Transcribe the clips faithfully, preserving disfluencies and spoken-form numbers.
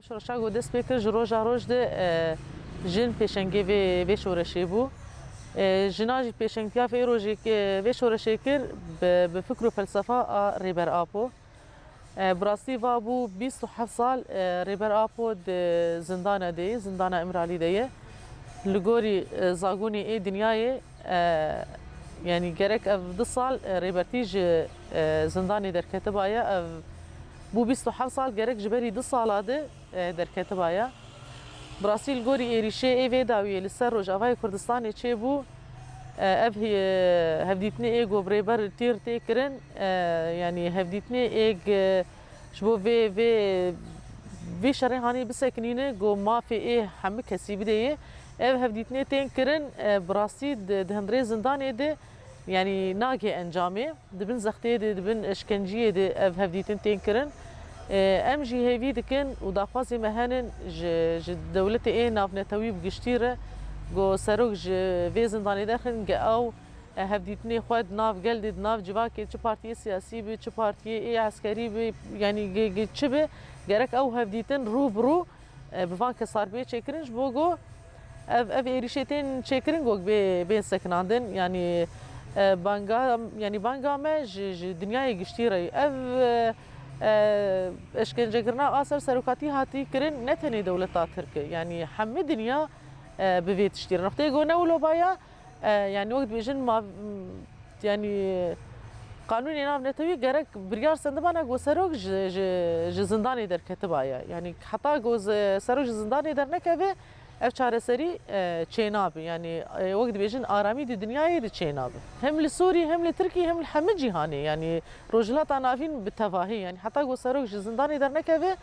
Şoreşa ku dest pê kir ji roja roj de, e, jin pêşengê vê, vê şoreşê bû. E, jina jî pêşengtiya vê rojê, e, vê şoreşê kir, bi, bi fikr û felsefa a Rêber Apo. E, bi rastî va bû bîst û heft sal, e, Rêber Apo di zindana de ye, zindana Îmralî de ye. Li gorî, e, zagonê ê dinyayê, e, yanî gerek ev du sal, e, Rêbertî ji, e, zindanê derketibaye. Ev bû bîst û heft sal, gerek ji berî du sala de, e, derketibaye. Bi rastî li gorî êrîşê ê vê dawiyê li ser Rojavayê Kurdistanê çêbû, e, ev, e, hevdîtinê ê ku bi Rêber Tîr tê kirin, e, yanî hevdîtinê ê, e, ji bo vê, vê, vê şerê hanê bisekinîne, ku mafê ê hemû kesî bidê yê. Ev hevdîtinê tên kirin, e, bi rastî di, di hundirê zindanê de, yanî nagê encamê. Di bin zextê de, di bin eşkenciyê de ev hevdîtin tên kirin. E, em jî hêvî dikin û daxwazê me henin ji, ji dewletê ê navnetewî bi giştî re, ku serok ji vê zindanê derxin, ge ew e, hevdîtinê xwe di nav gel de, di nav civakê, çi partiyê siyasî be, çi partiyê ê eskerî be, yanî ge-, ge-, çi be, gerek ew hevdîtin rû bi rû, e, bi van kesar bê çêkirin, ji bo ku ev, ev êrîşê tên çêkirin, ku bê, bên sekinandin. Yanî, e, banga, yanî banga me ji, ji dinyayê giştî re. Ev, e, e, eşkencekirina a ser serokatî hatî kirin, ne tenê dewleta Tirk e. Yanî hemî dinya, e, bi vê tiştî re. Noqteyê ku ne wilo baya, E, yanî wek dibêjin ma, yanî qanûnê navnetewî gerek biryar sendibana ku serok ji, ji, ji zindanê derketibaye. Yanî heta ku zi-, serok ji zindanê dernekeve, ev çareserî, e, çênabe. Yanî, e, wek dibêjin aramî di dinyayê de çênabe. Hem li Sûrî, hem li Tirkî, hem li hemî cîhanê. Yanî Rojhilata Navîn bi tevahî. Yanî heta ku serok ji zindanê dernekeve,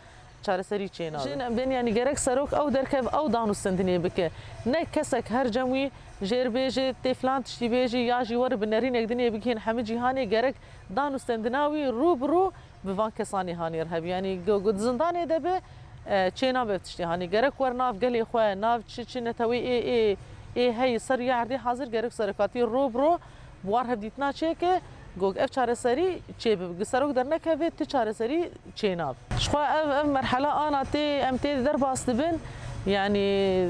çareserî çênabe. Jin em bên, yanî gerek serok ew derkev, ew dan û stendinê bike. Ne kesek her cem wî jêr bêje, tê filan tiştî bêje ya jî were bi nerînek dinê bigihên hemî cîhanê, gerek dan û stendina wî rû bi rû bi van kesanê hanê re hebî. Yanî go-, go di zindanê de be, e, çênabe ev tiştê hanê. Gerek wer nav gelê xwe, nav çi, çi netewê ê, ê, ê heyî ser ya erdê hazir, gerek serokatî ro bi ro bi war hevdîtina çêke, go ev çareserî çêbibe. Gi serok dernekeve, tu çareserî çênabe. Jixwe ev, ev merhela ana tê, em tê derbas dibin, yanî,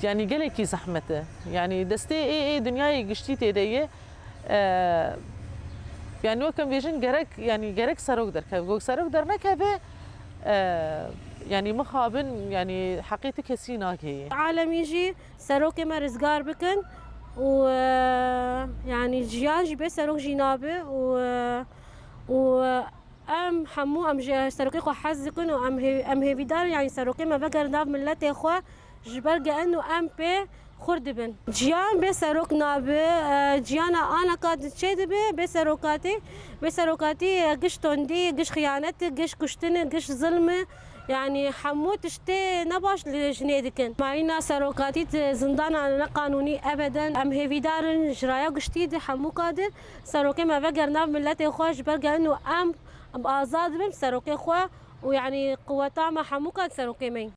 yanî gelekî zehmet e. Yanî destê ê, ê dinyayê giştî tê de ye. E, yanî wek em bêjin gerek, yanî gerek serok derkeve. Go serok dernekeve, e, yanî mixabin, yanî heqê ti kesî nagihê. Alemî jî serokê me rizgar bikin û, e, yanî jiyan jî bê serok jî nabe û, e, û, e, em hemû em ji serokê xwe hez dikin û em hê-, em hêvîdar in, yanî serokê me vegerin nav miletê xwe, ji ber ge in û em pê xurt dibin. Jiyan bê serok nabe, e, jiyana anaka di çê dibe, bê serokatî, bê serokatî, e, giş tondî, giş xiyanet, giş kuştin, giş zilm, yanî hemû tiştê nebaş li jinê dikin. Mayîna serokatî di zindana neqanûnî ebeden. Em hêvîdar in ji raya giştî di hemûka di serokê me veger nav miletê xwe, ji ber ge in û em, em azad bin serokê xwe û yanî quweta me hemûka di serokê me.